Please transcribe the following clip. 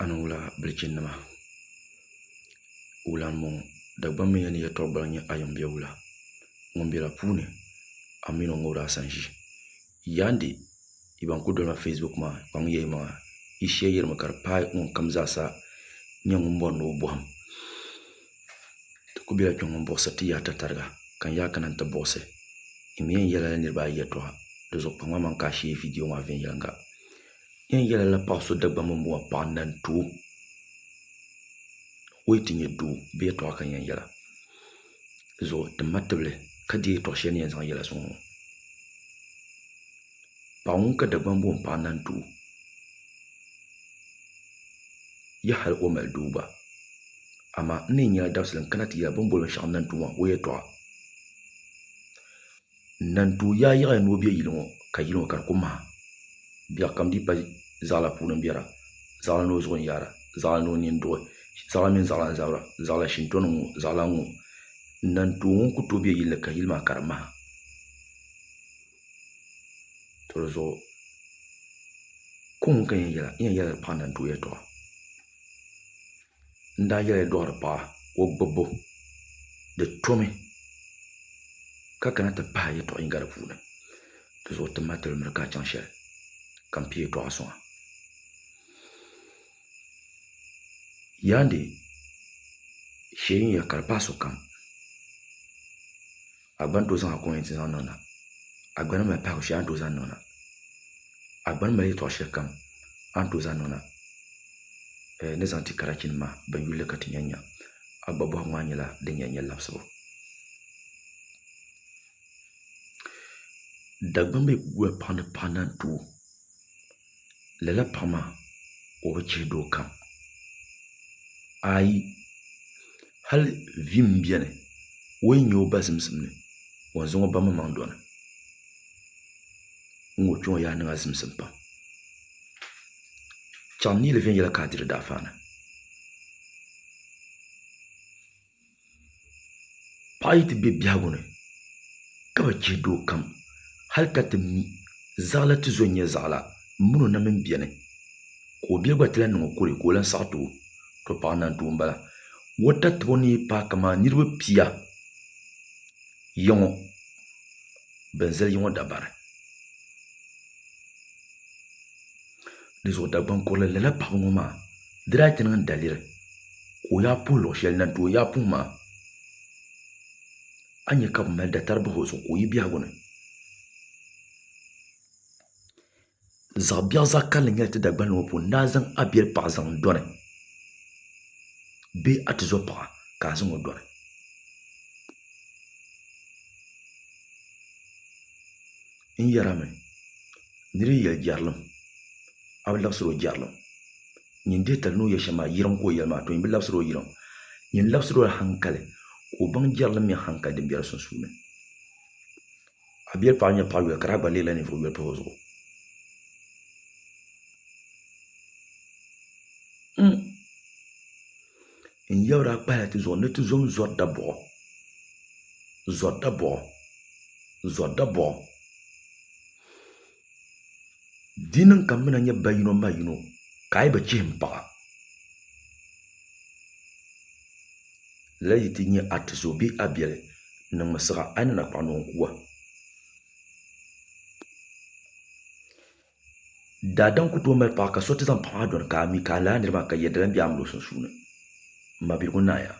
A ni wula bilichinnima wula m-bɔŋɔ Dagbaŋ mi ni yɛtɔɣ gbaliŋ nyɛ a yiŋ be wula ŋun bela puuni a min o ŋubiri a sanʒi Yaandi yi ban kuli doli ma Facebook maa kpaŋ ya yi maŋa yi shia yirimi ka di paai ŋun kam zaasa nyɛ ŋun bɔri ni o bɔhim Ti kuli bela kpɛŋ ŋɔ m-buɣisiri ti yaa tatariga ka n yaa kana nti buɣisi n mi yɛn yɛlila niriba ayi yɛtɔɣa di zuɣu kpaŋ maa ka a shee vidiyo maa viɛnyɛliŋga N yɛn yɛlila la paɣa so Dagbamba m-bɔŋɔ paɣa Nantoo o yi ti nyɛ doo bɛ yɛtɔɣa ka n yɛn yɛla di zuɣu ti ma tibili ka deei yɛtɔɣ shɛli ni yɛn zaŋ yɛla sɔŋ ŋɔ. Paɣa ŋun ka Dagbaŋ booni paɣa Nantoo ya hali o mali doo gba amaa n ni yɛn nyɛla dabisili n kana ti yɛla bɛ ni boli binshɛɣu Nantoo maa o yɛtɔɣa. Nantoo yaa yaɣiya ni o be yili ŋɔ ka yili ŋɔ ka di ku maha. Biɛɣu kam dii pa zaɣila puuni m-bɛra, zaɣila ni o zuɣu n-yaara, zaɣila ni o nini duɣi, zaɣila mini zaɣila n-zabira, zaɣila shintɔni ŋ-ŋɔ, zaɣila ŋ-ŋɔ. Nantoo ŋun ku tooi be yili ni ka yili maa ka di maha. To di zuɣu ko ŋun ka n yɛn yɛla, n yɛn yɛlila paɣa nantoo yɛltɔɣa. N daa yɛla dɔɣiri paɣa o gbubbu di tomi ka kana ti pahi yɛltɔɣa yinga di puuni di zuɣu ti mali tibili miri ka a chaŋ shɛli ka n pii yɛltɔɣa sɔŋ a. Yaandi shee n-ya ka di paai sokam a gba ni tooi zaŋ a kɔmɛnti zaŋ niŋ na a gba ni mali pahigu shɛli a ni tooi zaŋ niŋ na a gba ni mali yɛltɔɣa shɛli kam a ni tooi zaŋ niŋ na ni zaŋ ti karachi nima ban yuli li ka ti nya nya a gba bɔhigu maa nyɛla din yɛn nyɛ labisibu. Dagbamba yi ku goli paɣa ni paɣa naan tooi lala paɣa maa o bi chihi doo kam ayi hali vi m biɛni o yi nyɛ o ba zimsim ni o ni zaŋ o ba maŋmaŋ dɔni n ŋɔ kpɛ ŋɔ yaa niŋ a zimsim pam chaŋ niili viɛnyɛla ka a diri daafaani Paɣa yi ti bɛ biɛhigu ni ka bi chihi doo kam hali ka ti mi zaɣila ti zo n-nyɛ zaɣila m mini o na mi beni ka o biɛli gba ti lahi niŋ o kɔre ka o lahi saɣi ti o, tɔ paɣa nantoo m-bala. O tatibo ni yi paai kamani niriba pia ya ŋɔ bɛn zali ya ŋɔ dabari. Di zuɣu Dagbaŋ kurili lala paɣaba ŋɔ maa di daa ti niŋ daliri ka o yaa puhi luɣ shɛli na n-ti o yaa puhi maa, a ni nya ka bɛ mali datari bahi o zuɣu ka o yi biɛhigu ni. Zaɣ biɛɣu zaɣ karili nyɛla ti Dagbanli ŋɔ puuni ni a zaŋ a biɛli paɣa zaŋ dɔni bee a tizɔpaɣa ka a zaŋ o dɔni. N yɛrimi, nir yi yɛli jɛrilim, a bi labisir o jɛrilim. Nyin dihi tali ni o yɛli shɛm maa, yiriŋ ka o yɛli maa, to nyin bi labisir o yiriŋ. Nyin labisir o la haŋkali ka o baŋ jɛrilim mini haŋkali din be di sunsuuni. A biɛli paɣa nyɛ paɣ yoli ka daa gba leela ninvuɣ yoli pahi o zuɣu. N yab daa kpahila ti zuɣu ni ti zom zɔri dabɔɣu, zɔri dabɔɣu, zɔri dabɔɣu. Di niŋ ka m mi na nyɛ ba yino ma yino ka a yi bi chihi m paɣa, lala yi ti nyɛ a tizo bee a biɛli niŋmi siɣa a yi ni na kpaɣi ni o n-ku a. Daadam ku tooi mali paɣa ka so ti zaŋ paɣa maa dɔni ka a mi ka a lala niri maa ka yɛda lan be a mini o sunsuuni. M mabiligu naaya.